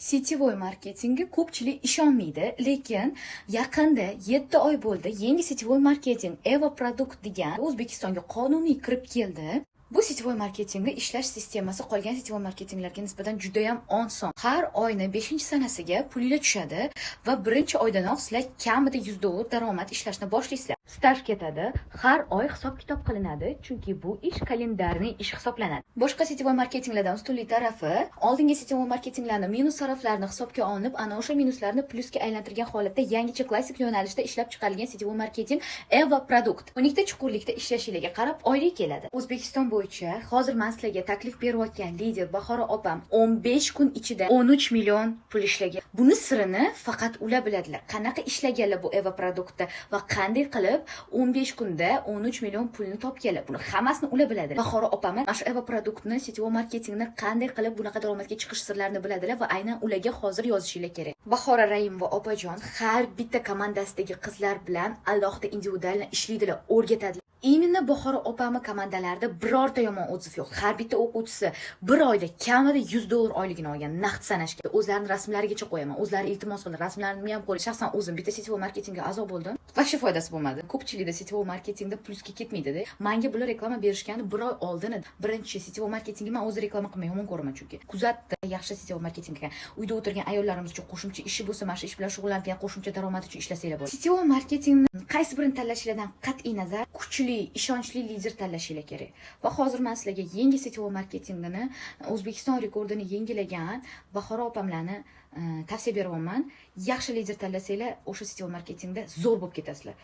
Сетевой marketingga ko'pchilik ishonmaydi, lekin yaqinda 7 oy bo'ldi, yangi сетевой marketing Eva Product degan O'zbekistonga qonuniy kirib keldi. Bu сетевой marketingda ishlash sistemasi qolgan сетевой marketinglarga nisbatan juda ham oson. Har oyni 5-sanasiga pulinglar tushadi va birinchi oydanoq sizlar kamida 100 dollar daromad ishlashni boshlaysizlar. Staj ketadi, har oy hisob-kitob qilinadi, chunki bu ish календарный ish hisoblanadi. Boshqa сетевой marketinglardan ustunlik tarafi, oldingi сетевой marketinglarni minus taraflarini hisobga olinib, ana o'sha minuslarni plyusga aylantirgan holatda yangicha klassik yo'nalishda ishlab chiqarilgan сетевой marketing Eva Product. 12 ta chuqurlikda ishlashinglarga qarab oylik keladi. O'zbekiston bo'yicha hozir men sizlarga taklif berayotgan lider Bahora opam 15 kun ichida 13 million pul ishlagan. Buni sirini faqat ular biladilar. Qanaqa ishlaganlar bu Eva Productda va qanday qilib 15 kunda 13 million pulni topganlar. Buni hammasini ular biladilar. Bahora opam mana shu Eva Productni, сетевой marketingni qanday qilib bunaqa daromadga chiqish sirlarini biladilar va aynan ularga hozir yozishinglar kerak. Bahora Raimova opajon har bitta komandasidagi qizlar bilan alohida individual ishlaydilar, o'rgatadilar. Именно Bahora opami komandalarida birorta yomon отзыв yo'q. Har bitta o'quvchisi bir oyda kamida 100 dollar oyligini olgan, naqd sanashga. O'zlarini rasmlarigacha qo'yaman. O'zlari iltimos qildi, rasmlarimni ham qo'y. Shaxsan o'zim bitta сетевой marketingga a'zo bo'ldim. Вообще foydasi bo'lmadi. Ko'pchilikda сетевой marketingda plyusga ketmaydi-da. Menga bular reklama berishgani bir oy oldin edi. Birinchi сетевой marketingga men o'zi reklama qilmay yomon ko'raman chunki. Kuzatdi, yaxshi сетевой marketing ekan. Uyda o'tirgan ayollarimiz uchun qo'shimcha ishi bo'lsa, mana shu ish bilan shug'ullanadigan qo'shimcha daromad uchun ishlasanglar bo'ladi. Сетевой marketingni qaysi birini tanlashinglardan qat'iy nazar kuchli, ishonchli lider tanlashinglar kerak. Va hozir men sizlarga yangi сетевой marketingini, O'zbekiston rekordini yangilagan Bahora opamlarni tavsiya beryapman. Yaxshi lider tanlasanglar, o'sha сетевой marketingda zo'r bo'lib ketasizlar.